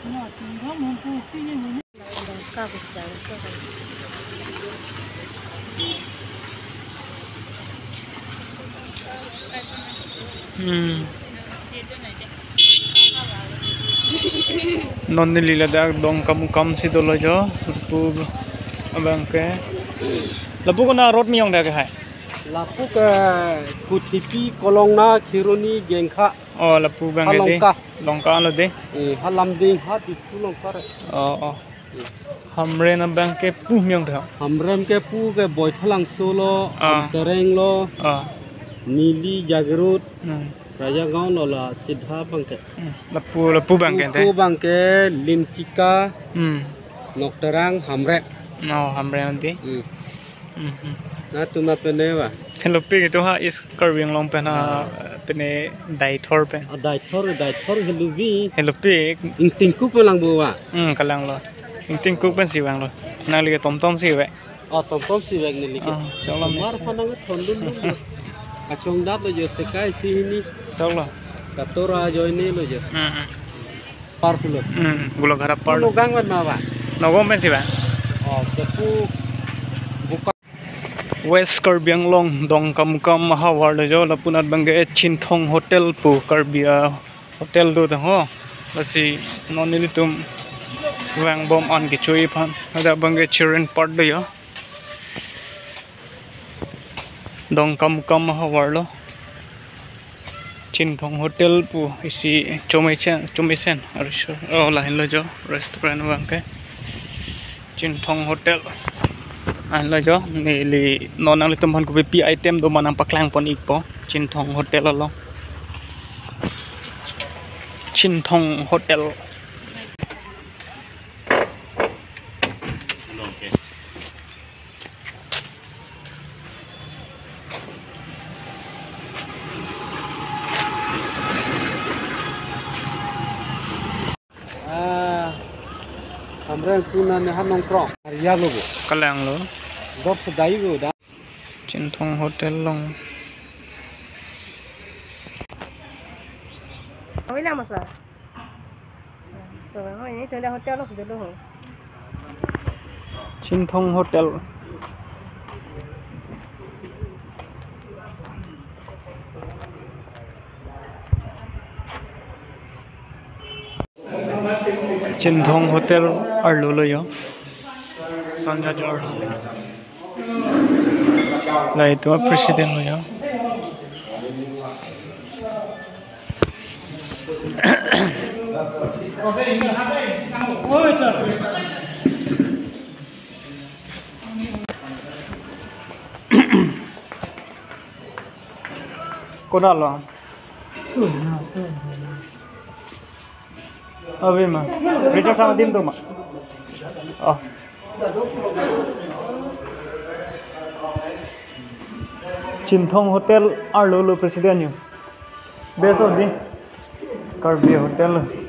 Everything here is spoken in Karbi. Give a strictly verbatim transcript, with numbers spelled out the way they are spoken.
Hmm. Non neli ladak Dongkamukam si dolo jo, lapu abang ke. Lapu konat road miyong dak hai? Lapu ke Kuthipi, Kolongna, Kheroni, Jengkha. Oh, lapu abang ke de. Longka. Longka lo de. Eh, ha Lumding, ha Diphu Longka re. Oh, oh. Eh. Hamren abang ke pu miyong de. Hamren ke pu ke Boithalangso lo, ah, Hamtereng lo, ah, Nili Jagrut, hmm, Rajagaon lo la Sidha abang ke. Hmm. Lapu, lapu abang ke de. Lapu abang ke Linchika, hmm, Nokterang, Hamren. Oh, Hamren de. Hmm. Mhm. Na tuma pene ba? Helopi itu ha East Karbi Anglong pen ha, ah, pene Daithor pen. Ah, Daithor, Daithor helopi. Helopi. Ingtingkuk pen lang bo ba? Hmm, kalang lo. Ingtingkuk pen si vanglo. Nangli ke tomtom si vek. Oh, tomtom si vek neli ke. Oh, choklo. Mar mesen. Panang thondun dun. Kachongdat lo jo sekai si hini. Choklo. Katora joine lo jo. Hmm, hmm. Par pulo. Hmm, Golaghat apar. Nogang pen ma ba? Nogom pen si ba? Oh, kepu buka. West Karbi Anglong Dongkamukam ahavar lo jo, lapunat abang ke Chinthong Hotel pu Karbi a hotel do tang ho. Lasi non nelitum vangbom an kechui aphan. Ladak abang ke children park do jo. Dongkamukam ahavar lo. Chinthong Hotel pu isi chomesen, chomesen, aru so, oh, lahin lo jo, restaurant abang ke. Chinthong Hotel. Lahin lo jo, neli non nanglitum aphan kopi pi item do ma nangpaklang pon ikpo. Chinthong Hotel along. Chinthong Hotel. Ah, Hamren pu na ne ha nongkrong. Arya lo bo. Kalang lo. Dor sedai bo da. Chinthong Hotel along. Kami lang masa. Tuh, oh, ini tuh ada hotel loh dulu. Chinthong Hotel. Chinthong Hotel arlo lo jo. Sanja jo arlo. Lahei atum a-president lo jo. Konat lo? Ave ma. Richard sang adim do ma. Oh. Chinthong Hotel arlo lo president yo. Best of the Karbi Hotel.